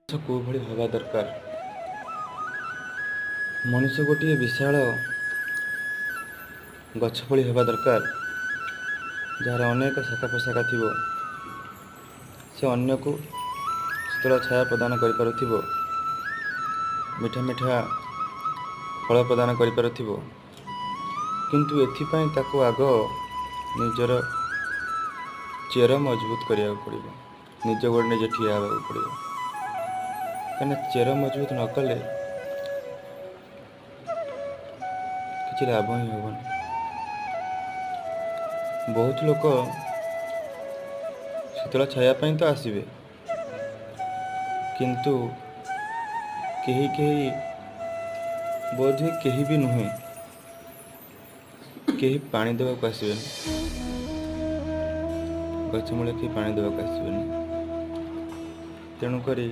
କେଉଁ ଭଳି ହେବା ଦରକାର? ମଣିଷ ଗୋଟିଏ ବିଶାଳ ଗଛ ଭଳି ହେବା ଦରକାର, ଯାହାର ଅନେକ ଶାଖା ପ୍ରଶାଖା ଥିବ। ସେ ଅନ୍ୟକୁ ଶୀତଳ ଛାୟା ପ୍ରଦାନ କରିପାରୁଥିବ, ମିଠା ମିଠା ଫଳ ପ୍ରଦାନ କରିପାରୁଥିବ। କିନ୍ତୁ ଏଥିପାଇଁ ତାକୁ ଆଗ ନିଜର ଚେର ମଜବୁତ କରିବାକୁ ପଡ଼ିବ, ନିଜ ଗୋଡ଼ ନିଜେ ଠିଆ ହେବାକୁ ପଡ଼ିବ। କାହିଁକିନା ଚେର ମଜବୁତ ନ କଲେ କିଛି ଲାଭ ହିଁ ହେବନି। ବହୁତ ଲୋକ ଶୀତଳ ଛାୟା ପାଇଁ ତ ଆସିବେ, କିନ୍ତୁ କେହି କେହି, ବୋଧହୁଏ କେହି ବି ନୁହେଁ, କେହି ପାଣି ଦେବାକୁ ଆସିବେନି। ଗଛ ମୂଳେ କେହି ପାଣି ଦେବାକୁ ଆସିବେନି। ତେଣୁକରି